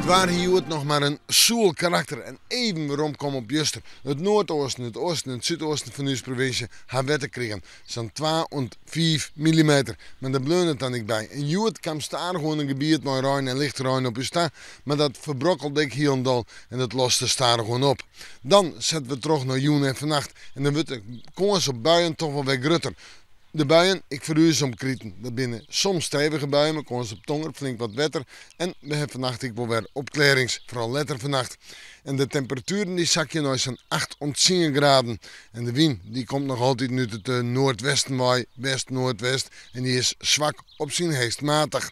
waar hie hjoed noch mar in soel karakter en even weromkomme op juster. It noardeasten, it oasten en it súdeasten fan ús provinsje ha wetter krigen, sa'n twa oant fiif millimeter. Mar dêr bleaun it dan ek by. En hjoed kaam stadichoan in gebiet mei rein en lichte rein op ús ta, mar dat ferbrokkelde ek hielendal en dat loste stadichoan op. Dan sette we troch nei jûn en fannacht en dan wurdt de kâns op buien toch wol wer grutter. De buien, ek foar ús omkriten, dat binne soms stevige buien mei kâns op tonger, flink wat wetter en we ha fannacht ek wol wer opklearrings, foaral letter fannacht. En de temperatueren dy sakje nei sa'n 8 oant 10 graden. En de wyn dy komt noch altiten út it noardwesten wei, west-noardwest, en dy is swak op syn heechst matich.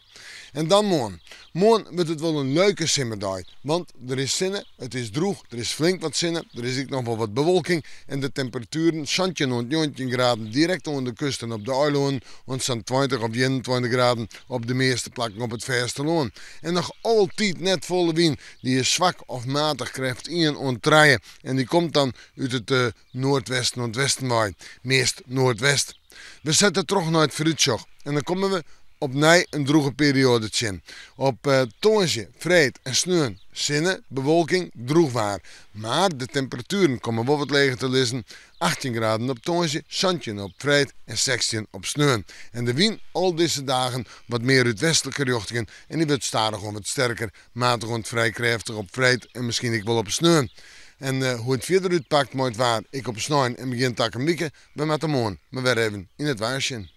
En dan moarn. Moarn wurdt it wol in leuke simmerdei, want der is sinne, it is drûch, der is flink wat sinne, der is ek noch wol wat bewolking en de temperatueren 17 oant 19 graden direkt oan de kust en op de eilannen oant sa'n 20 of 21 graden op de measte plakken op it fêstelân. En noch altyd net folle wyn, dy is swak of matich krêft ien oant trije en dy komt dan út it noardwesten oant westen wei, meast noardwest. We sette troch nei it foarútsjoch en dan komme we opnij in drûge perioade tsjin. Op tongersdei, freed en sneon sinne, bewolking, drûch waar. Mar de temperatueren komme wol wat leger te lizzen, 18 graden op tongersdei, 17 op freed en 16 op sneon. En de wyn al dizze dagen wat mear út westlike rjochtingen en dy wurdt stadichoan wat sterker, matich oant frij krêftich op freed en miskien ek wol op sneon. En hoe't it fierder útpakt mei it waar, ek op snein en begjin takom wike, we moatte moarn mar wer even yn it waar sjen.